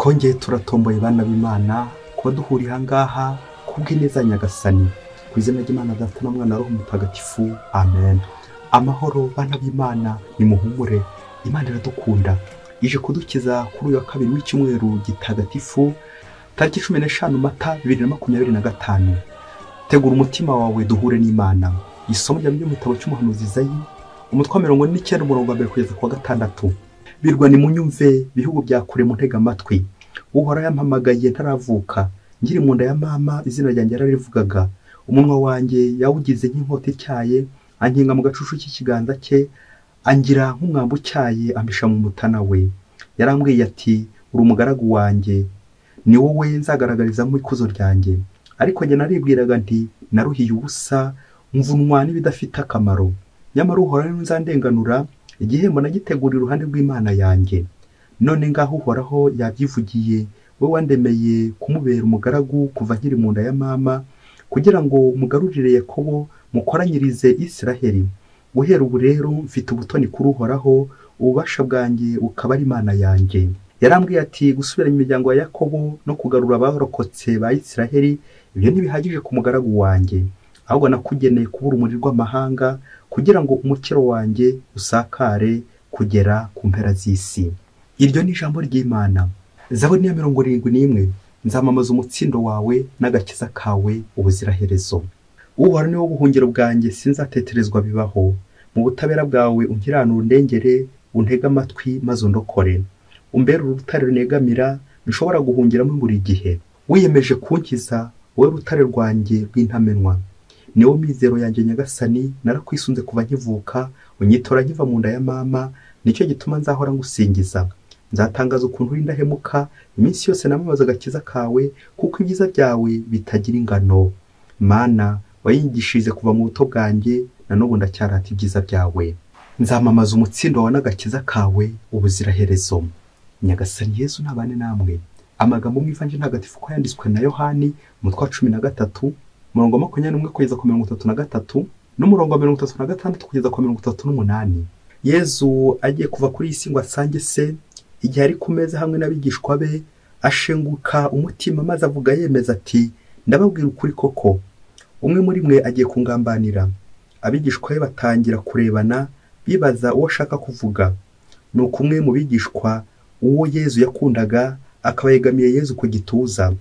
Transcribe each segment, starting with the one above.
Twongeye turatomboye bana b'Imana kuba duhuriye aha ngaha kubw'ineza Nyagasani. Ku izina ry'Imana Data na Mwana Roho Mutagatifu, amen. Amahoro bana b'Imana, nimuhumure. Imana iradukunda, ije kudukiza kuri uyu wa kabiri w'icyumweru gitagatifu, tariki 15 Mata 2025. Tegura umutima wawe duhure n'Imana. Isomo rya mu gitabo cy'umuhanuzi Izayi, umutwe wa 49 umurongo wa 1 kugeza ku wa 6. Birwa nimunyumve, bihugu bya kure muntega amatwi. Uhoraho yampamagaye ntaravuka, nkiri mu nda ya mama izina ryanjye yararivugaga. Umunwa wanjye yawugize nk'inkota ityaye, ankinga mu gacucu cy'ikiganza cye, angira nk'umwambi utyaye, ampisha mu mutana we. Yarambwiye ati, uri umugaragu wanjye, ni wowe nzagaragarizamo ikuzo ryanjye. Ariko njye naribwiraga nti, naruhiye ubusa, mvunwa n'ibidafite akamaro. Nyamara Uhoraho niwe nzandenganura, igihembo nagiteguriye iruhande rw'Imana yanjye. None ngaho Uhoraho yabyivugiye, we wandemeye kumubera umugaragu kuva nkiri mu nda ya mama, kugira ngo mugarurire Yakobo, mukoranyirize Isiraheli. Guhera ubu rero mfite ubutoni kuri Uhoraho, ububasha bwanjye bukaba ari Imana yanjye. Yarambwiye ati, gusubiranya imiryango ya Yakobo no kugarura abarokotse ba Isiraheli, ibyo ntibihagije ku mugaragu wanjye. Ahubwo nakugeneye kuba urumuri rw'amahanga, kugira ngo umukiro wanjye usakare kugera ku mpera z'isi. Iryo ni ijambo ry'Imana. Zaburi ya 71, nzamamaza umutsindo wawe n'agakiza kawe ubuziraherezo. Uhoraho ni wo buhungiro bwanjye, sinzateterezwa bibaho. Mu butabera bwawe unkiranure, undengere, untege amatwi maze undokore. Umbere urutare runegamira, nshobora guhungiramo buri gihe. Wiyemeje kunkiza, wowe rutare rwanjye rw'intamenwa. Ni wo mizero yanjye Nyagasani, narakwisunze kuva nkivuka, unyitora nkiva mu nda ya mama, nicyo gituma nzahora ngusingiza. Nzatangaza ukuntu uri indahemuka, iminsi yose namamaza agakiza kawe, kuko ibyiza byawe bitagira ingano. Mana, wayigishije kuva mu buto bwanjye, na n'ubu ndacyarata ibyiza byawe. Nzamamaza umutsindo wawe n'agakiza kawe ubuziraherezo. Nyagasani Yezu nabane namwe. Amagambo mu Ivanjiri ntagatifu ko yanditswe na Yohani, umutwe wa 13, umurongo wa 21 kugeza ku 33, n'umurongo wa 36 kugeza ku 38. Yezu agiye kuva kuri iyi si ngo asange se, igihe ari ku meza hamwe n'abigishwa be, ashenguka umutima maze avuga yemeza ati, ndababwira ukuri koko, umwe muri mwe agiye kungambanira. Abigishwa be batangira kurebana, bibaza uwo ashaka kuvuga. Nuko umwe mu bigishwa, uwo Yezu yakundaga, akaba yegamiye Yezu ku gituza.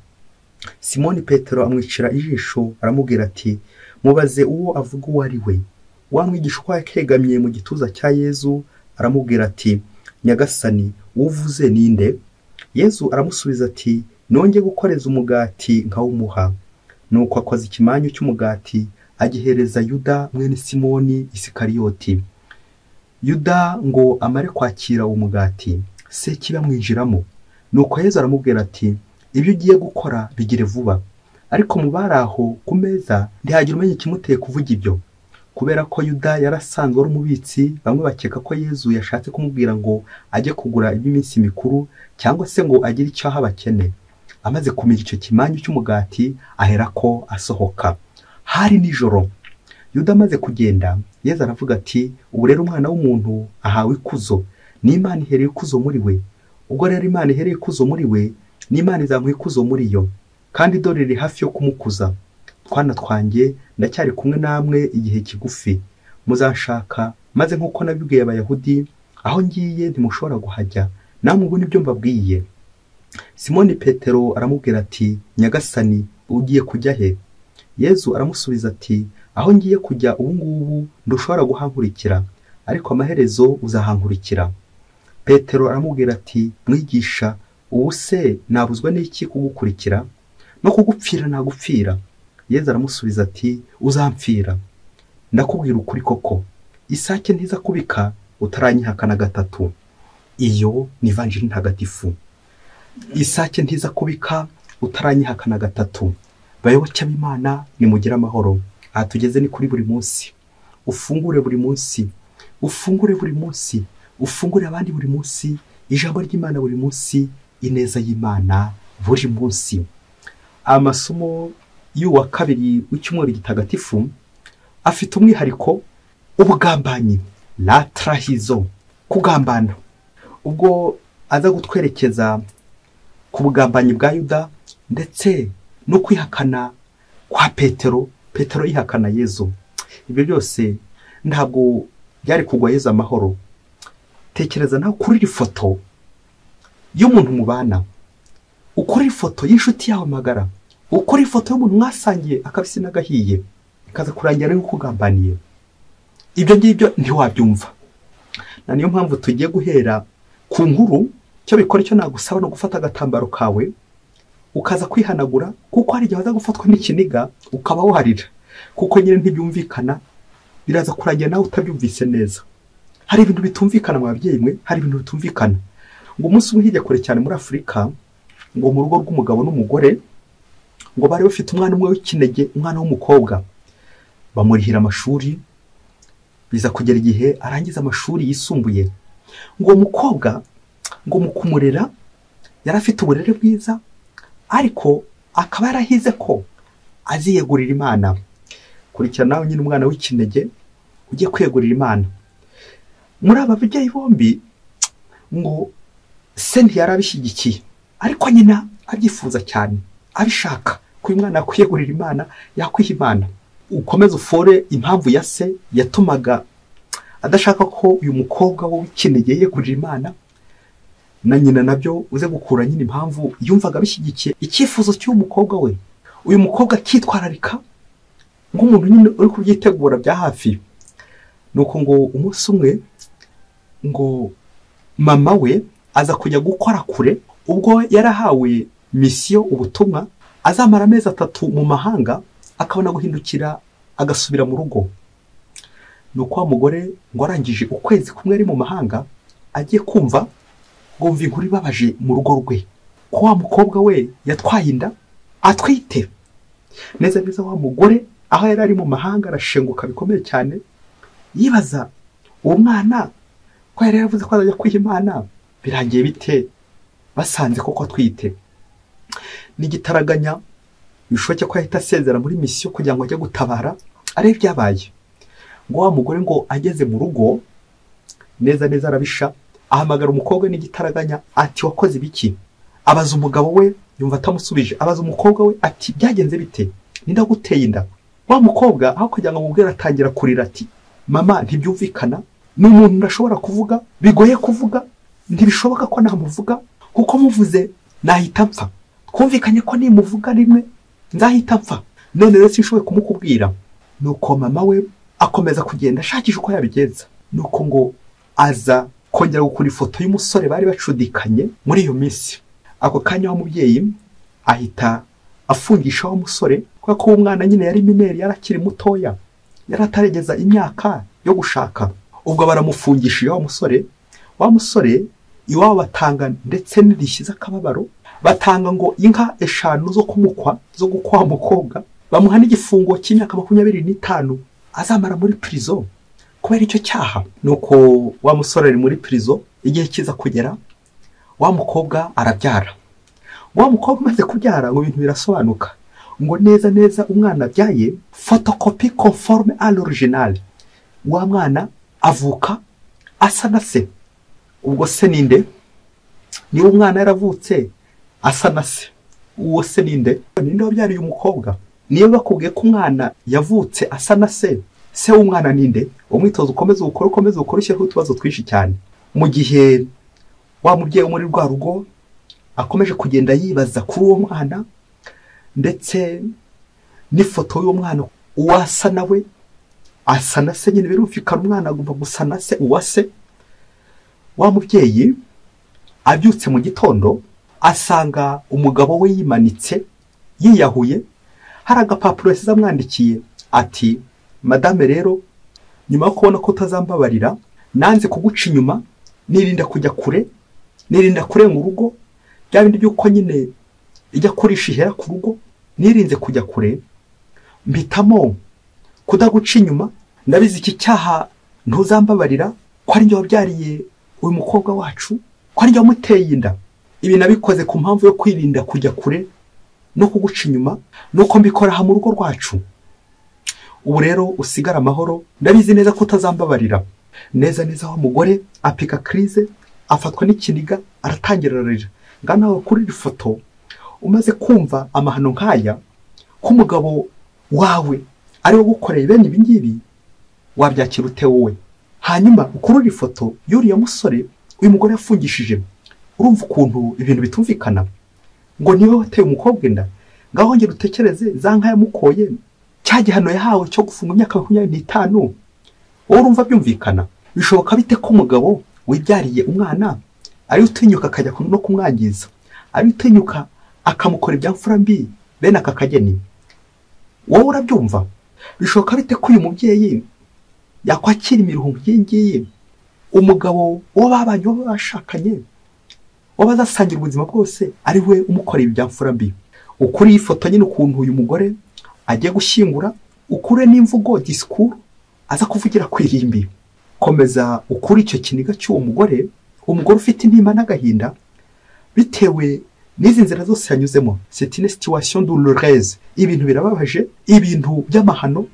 Simoni Petero amwicira ijisho, aramubwira ati, mubaze uwo avuga uwo ari we. Wa mwigishwa yakegamiye mu gituza cya Yezu, aramubwira ati, Nyagasani, uvuze ninde? Yezu aramusubiza ati, nonge gukoreza umugati nkawumuha. Nuko akoza ikimanyu cy'umugati agihereza Yuda mwene Simoni Isikariyoti. Yuda ngo amare kwakira uwo mugati, se kibamwinjiramo. Nuko Yezu aramubwira ati, ibyo ugiye gukora bigire vuba. Ariko mu bari aho ku meza ntihagira umenya ikimuteye kuvuga ibyo. Kubera ko Yuda yarasanzwe ari umubitsi, bamwe bakeka ko Yezu yashatse kumubwira ngo ajye kugura iby'iminsi mikuru, cyangwa se ngo agire icyo aha abakene. Amaze kumira icyo kimanyu cy'umugati, aherako asohoka. Hari nijoro. Yuda amaze kugenda, Yezu aravuga ati, ubu rero umwana w'umuntu ahawe ikuzo, n'Imana ihereye ikuzo muri we. Ubwo rero Imana ihereye ikuzo muri we, n'Imana izamuha ikuzo muri yo, kandi dore riri hafi yo kumukuza. Twana twanjye, ndacyari kumwe namwe igihe kigufi. Muzanshaka, maze nk'uko nabibwiye Abayahudi, aho ngiye ntimushobora guhajya, namwe ubu nibyo mbabwiye. Simoni Petero aramubwira ati, Nyagasani, ugiye kujya he? Yezu aramusubiza ati, aho ngiye kujya ubu ngubu ndushobora guhankurikira, ariko amaherezo uzahankurikira. Petero aramubwira ati, mwigisha, ubu se nabuzwa n'iki kugukurikira? No kugupfira nagupfira. Yezu aramusubiza ati, uzampfira. Ndakubwira ukuri koko, isake ntiza kubika utaranyihakana gatatu. Iyo ni Ivanjiri ntagatifu. Isake ntiza kubika utaranyihakana gatatu. Bayoboke b'Imana, nimugire amahoro. Aha tugeze ni kuri buri munsi. Ufungure buri munsi, ufungure buri munsi, ufungure abandi buri munsi, ijambo ry'Imana buri munsi, ineza y'Imana buri munsi. Amasomo y'uwa kabiri w'icyumweru gitagatifu afite umwihariko w'ubugambanyi, la trahison, kugambana. Ubwo aza gutwerekeza ku bugambanyi bwa Yuda ndetse no kwihakana kwa Petero, Petero yihakana Yezu. Ibyo byose ntabwo byari kugwa Yezu amahoro. Tekereza nawe kuri iri foto y'umuntu mubana, ukora ifoto y'inshuti yawe magara, ukora ifoto y'umuntu mwasangiye akabisi n'agahiye, ikaza kurangira ari kugambaniye. Ibyo ngibyo ntiwabyumva. Na niyo mpamvu tugiye guhera ku nkuru. Cyo bikora icyo nagusaba no gufata agatambaro kawe ukaza kwihanagura, kuko hari igihe waza gufatwa n'ikiniga ukaba warira, kuko nyine ntibyumvikana, biraza kurangira nawe utabyumvise neza. Hari ibintu bitumvikana mu babyeyi mwe, hari ibintu bitumvikana. Ngo umunsi umwe hirya kure cyane muri Afurika, ngo mu rugo rw'umugabo n'umugore, ngo bari bafite umwana umwe w'ikinege, umwana w'umukobwa. Bamurihira amashuri, biza kugera igihe arangiza amashuri yisumbuye. Ngo umukobwa ngo mu kumurera yari afite uburere bwiza, ariko akaba yarahize ko aziyegurira Imana. Kurikira nawe nyine umwana w'ikinege ugiye kwiyegurira Imana. Muri aba babyeyi bombi ngo se ntiyarabishyigikiye, ariko nyina abyifuza cyane, abishaka ko uyu mwana yakwiyegurira Imana, yakwiha Imana. Ukomeze ufore impamvu ya se yatumaga adashaka ko uyu mukobwa w'ikinege yiyegurira Imana, na nyina nabyo uze gukura nyine impamvu yumvaga abishyigikiye icyifuzo cy'uyu mukobwa we. Uyu mukobwa akitwararika nk'umuntu nyine uri kubyitegura bya hafi. Nuko ngo umunsi umwe ngo mama we aza kujya gukora kure, ubwo yarahawe misiyo, ubutumwa, azamara amezi 3 mu mahanga, akabona guhindukira agasubira mu rugo. Nuko wa mugore ngo arangije ukwezi kumwe ari mu mahanga, agiye kumva ngo mva inkuru ibabaje mu rugo rwe, ko wa mukobwa we yatwaye inda atwite. Neza neza wa mugore aho yari ari mu mahanga arashenguka bikomeye cyane, yibaza uwo mwana ko yari yaravuze ko azajya kwiha Imana, birangiye bite basanze koko atwite. N'igitaraganya bishoboke ko yahita asezera muri misiyo kugira ngo ajye gutabara arebe ibyabaye. Ngo wa mugore ngo ageze mu rugo neza neza arabisha, ahamagara umukobwa n'igitaraganya ati wakoze ibiki? Abaza umugabo we, yumva atamusubije. Abaza umukobwa we ati byagenze bite? Ninda guteye inda? Wa mukobwa aho kugira ngo amubwire atangira kurira ati mama ntibyumvikana, ni umuntu ndashobora kuvuga, bigoye kuvuga, ntibishoboka ko namuvuga, kuko muvuze nahita mpfa. Twumvikanye ko nimuvuga rimwe nzahita mpfa, none rero sinshoboye kumukubwira. Nuko mama we akomeza kugenda ashakisha uko yabigenza. Nuko ngo aza kongera gukura ifoto y'umusore bari bacudikanye muri iyo minsi. Ako kanya wa mubyeyi ahita afungisha wa musore, kubera ko umwana nyine yari mineri, yarakiri mutoya, yarataregeza imyaka yo gushaka. Ubwo baramufungisha wa musore. Wa musore iwabo batanga ndetse n'indishyi z'akababaro, batanga ngo inka 5 zo kumukwa, zo gukwa umukobwa, bamuha n'igifungo cy'imyaka 25 azamara muri prison kubera icyo cyaha. Nuko wa musore ari muri prison, igihe kiza kugera wa mukobwa arabyara. Wa mukobwa amaze kubyara ngo ibintu birasobanuka, ngo neza neza umwana abyaye photocopie conforme à l'original. Wa mwana avuka asa na se. Ubwo se ninde? Niba umwana yaravutse asa na se, uwo se ninde? Ninde wabyariye umukobwa? Niba bakubwiye ko umwana yavutse asa na se, se w'umwana ninde? Umwitozo ukomeze ukore, ukomeze ukore, ushyireho utubazo twinshi cyane. Mu gihe wa mubyeyi wo muri rwa rugo akomeje kugenda yibaza kuri uwo mwana ndetse n'ifoto y'uwo mwana, uwasa nawe asa na se nyine, birumvikana umwana agomba gusa na se, uwase. Wa mubyeyi abyutse mu gitondo asanga umugabo we yimanitse yiyahuye. Hari agapapuro yasize amwandikiye ati madame rero nyuma yo kubona ko utazambabarira, nanze kuguca inyuma, nirinda kujya kure, nirinda kurenga urugo, bya bindi by'uko nyine ijya kurisha ihera ku rugo, nirinze kujya kure, mpitamo kudaguca inyuma, ndabizi iki cyaha ntuzambabarira, ko ari njye wabyariye uyu mukobwa wacu, ko ari njye wamuteye inda. Ibi nabikoze ku mpamvu yo kwirinda kujya kure no kuguca inyuma, nuko mbikora ha mu rugo rwacu. Ubu rero usigara amahoro, ndabizi neza ko utazambabarira. Neza neza wa mugore apika crise, afatwa n'ikiniga, aratangira ararira. Ngana kuri iri foto umaze kumva amahano nk'aya ko umugabo wawe ari we gukoreye bene ibi ngibi, wabyakira ute wowe? Hanyuma ukurura ifoto y'uriya musore uyu mugore yafungishije, urumva ukuntu ibintu bitumvikana, ngo niwe wateye umukobwa inda. Ngaho ngera utekereze za nka yamukoye, cya gihano yahawe cyo gufunga imyaka 25, wowe urumva byumvikana? Bishoboka bite ko umugabo wibyariye umwana ari utinyuka akajya no kumwangiza, ari utinyuka akamukora ibyamfura mbi bene aka kageni? Wowe urabyumva? Bishoboka bite ko uyu mubyeyi yakwakira imiruho nk'iyi, umugabo uwo babanye, uwo bashakanye, uwo bazasangira ubuzima bwose, ari we umukorera ibyamfura mbi? Ukuri iyi foto nyine ukuntu uyu mugore agiye gushyingura, ukure n'imvugo disikuru aza kuvugira ku irimbi. Komeza ukuri icyo kiniga cy'uwo mugore, umugore ufite intimba n'agahinda bitewe n'izi nzira zose yanyuzemo. C'est une situation douloureuse, ibintu birababaje, ibintu by'amahano.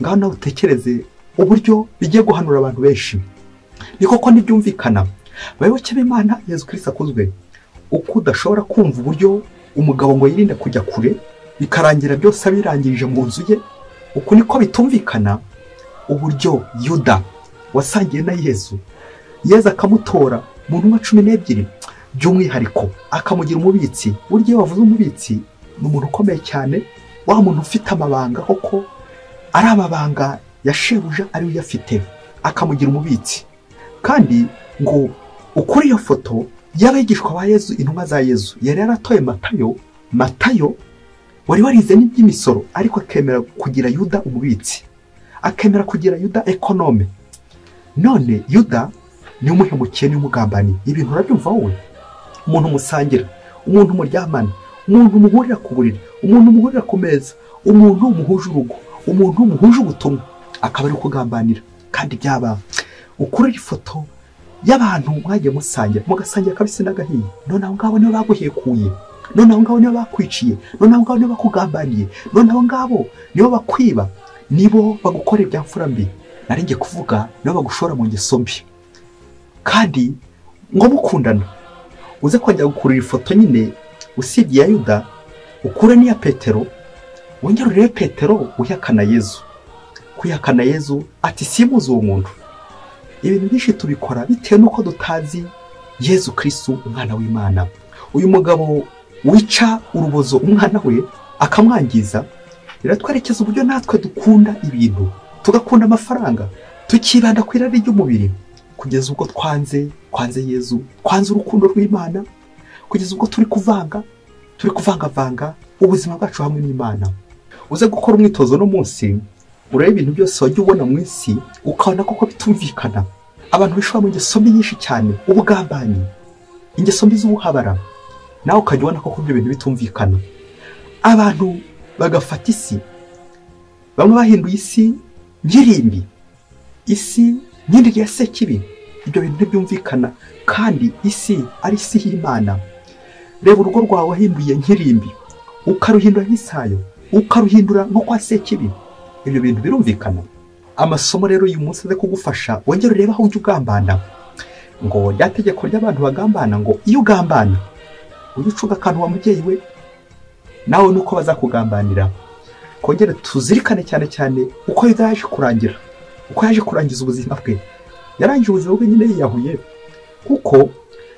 Ngaho nawe utekereze uburyo bigiye guhanura abantu benshi. Ni koko ntibyumvikana. Bayoboke b'Imana, Yezu Kristo akuzwe. Uko udashobora kumva uburyo umugabo ngo yirinde kujya kure bikarangira byose abirangirije mu nzu ye, uku niko bitumvikana uburyo Yuda wasangiye na Yezu, Yezu akamutora mu ntumwa 12 by'umwihariko akamugira umubitsi. Burya iyo bavuze umubitsi ni umuntu ukomeye cyane, wa muntu ufite amabanga koko ari amabanga ya shebuja ari we uyafite, akamugira umubitsi. Kandi ngo ukuri iyo foto y'abigishwa ba Yezu, intumwa za Yezu, yari yaratoye Matayo. Matayo wari warize n'iby'imisoro, ariko akemera kugira Yuda umubitsi, akemera kugira Yuda ekonome. None Yuda ni umuhemukiye, ni umugambani. Ibintu urabyumva wowe? Umuntu musangira, umuntu muryamana, umuntu muhurira ku buriri, umuntu muhurira ku meza, umuntu muhuje urugo, umuntu muhuje ubutumwa, akaba ari kugambanira. Kandi byaba ukuri ifoto y'abantu mwagiye musangira, mugasangira kabisi n'agahiye, none aho ngabo nibo baguhekuye, none aho ngabo nibo bakwiciye, none aho ngabo nibo bakugambaniye, none aho ngabo nibo bakwiba, nibo bagukora ibyamfura mbi, nari ngiye kuvuga nibo bagushora mu ngeso mbi. Kandi ngo mukundana, uze kongera gukurura ifoto nyine usibye ya Yuda, ukure n'iya Petero, wongere urebe Petero uhakana Yezu. Kwihakana Yezu ati simuzi uwo muntu. Ibintu byinshi tubikora bitewe n'uko dutazi Yezu Kristo umwana w'Imana. Uyu mugabo wica urubozo umwana we akamwangiza, biratwerekeza uburyo natwe dukunda ibintu, tugakunda amafaranga, tukibanda ku irari ry'umubiri, kugeza ubwo twanze Yezu, twanze urukundo rw'Imana, kugeza ubwo turi kuvangavanga ubuzima bwacu hamwe n'Imana. Uze gukora umwitozo no munsi, urebe ibintu byose wajya ubona mu isi ukabona koko bitumvikana. Abantu bishora mu ngeso mbi nyinshi cyane, ubugambanyi, ingeso mbi z'ubuhabara, nawe ukajya ubona koko ibyo bintu bitumvikana. Abantu bagafata isi, bamwe bahinduye isi nk'irimbi, isi nk'indiri ya sekibi. Ibyo bintu ntibyumvikana, kandi isi ari isi y'Imana. Reba urugo rwawe wahinduye nk'irimbi, ukaruhindura nk'isayo, ukaruhindura nko kwa sekibi. Ibyo bintu birumvikana. Amasomo rero uyu munsi aze kugufasha wongere urebe aho ujya ugambana. Ngo rya tegeko ry'abantu bagambana, ngo iyo ugambana ujye ucuga akantu wa mubyeyi we, nawe nuko bazakugambanira. Kongere tuzirikane cyane cyane uko Yuda yaje kurangira, uko yaje kurangiza ubuzima bwe. Yarangije ubuzima bwe nyine yiyahuye, kuko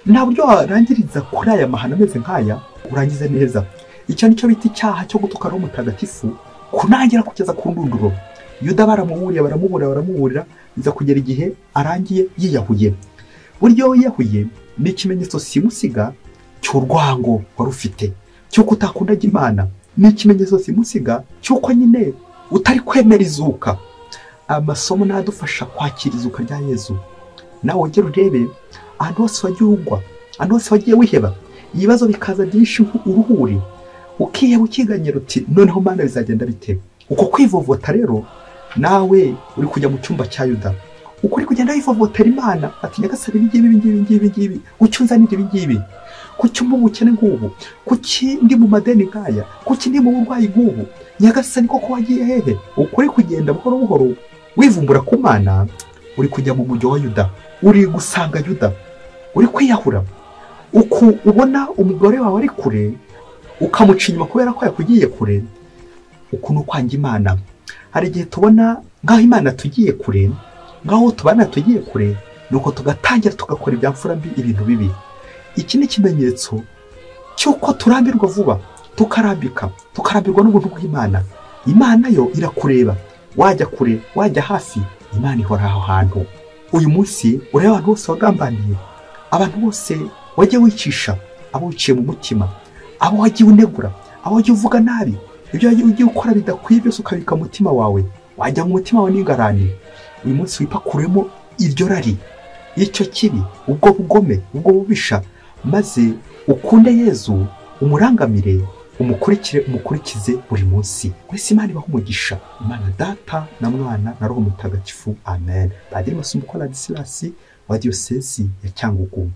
nta buryo warangiriza kuri aya mahano ameze nk'aya urangize neza. Icyo nicyo bita icyaha cyo gutuka Roho Mutagatifu, kunangira kugeza ku ndunduro. Yuda baramuburiye, baramubura, biza kugera igihe arangiye yiyahuye. Buryo yiyahuye ni ikimenyetso simusiga cy'urwango wari ufite, cy'uko utakundaga Imana, ni ikimenyetso simusiga cy'uko nyine utari kwemera izuka. Amasomo nadufasha kwakira izuka rya Yezu. Nawe wongere urebe ahantu hose wagiye ugwa, ahantu hose wagiye wiheba, ibibazo bikaza byinshi uruhuri, ukiheba ukiganyira uti noneho Mana bizagenda bite? Uko kwivovota rero nawe uri kujya mu cyumba cya Yuda, uko uri kugenda wivovotera Imana ati Nyagasani ibi ngibi ibi ngibi ngibi, kuki unzanira ibi ngibi, kuki mba umukene nk'ubu, kuki ndi mu madeni nk'aya, kuki ndi mu burwayi nk'ubu, Nyagasani koko wagiye hehe? Uko uri kugenda buhoro buhoro wivumbura ku Mana, uri kujya mu mujyo wa Yuda, uri gusanga Yuda, uri kwiyahura. Uku ubona umugore wawe ari kure ukamuca inyuma kubera ko yakugiye kure, uku ni ukwanga Imana. Hari igihe tubona nk'aho Imana tugiye kure, nk'aho tubana tugiye kure, nuko tugatangira tugakora ibya mfura mbi, ibintu bibi. Iki ni ikimenyetso cy'uko turambirwa vuba, tukarambika, tukarambirwa n'ubuntu bw'Imana. Imana yo irakureba, wajya kure wajya hafi, Imana ihora aho hantu. Uyu munsi ureba abantu bose wagambaniye, abantu bose wagiye wicisha, abo wiciye mu mutima, abo wagiye unegura, abo wagiye uvuga nabi, ibyo wagiye ukora bidakwiye byose ukabika mu mutima wawe, wajya mu mutima wawe n'ingarani. Uyu munsi wipakuremo iryo rari, icyo kibi, ubwo bugome, ubwo bubisha, maze ukunde Yezu, umurangamire, umukurikire, umukurikize buri munsi. Mwese Imana ibahe umugisha. Imana Data na Mwana na Roho Mutagatifu. Amen. Padiri Masumbuko Ladislas wa Diyosezi ya Cyangugu.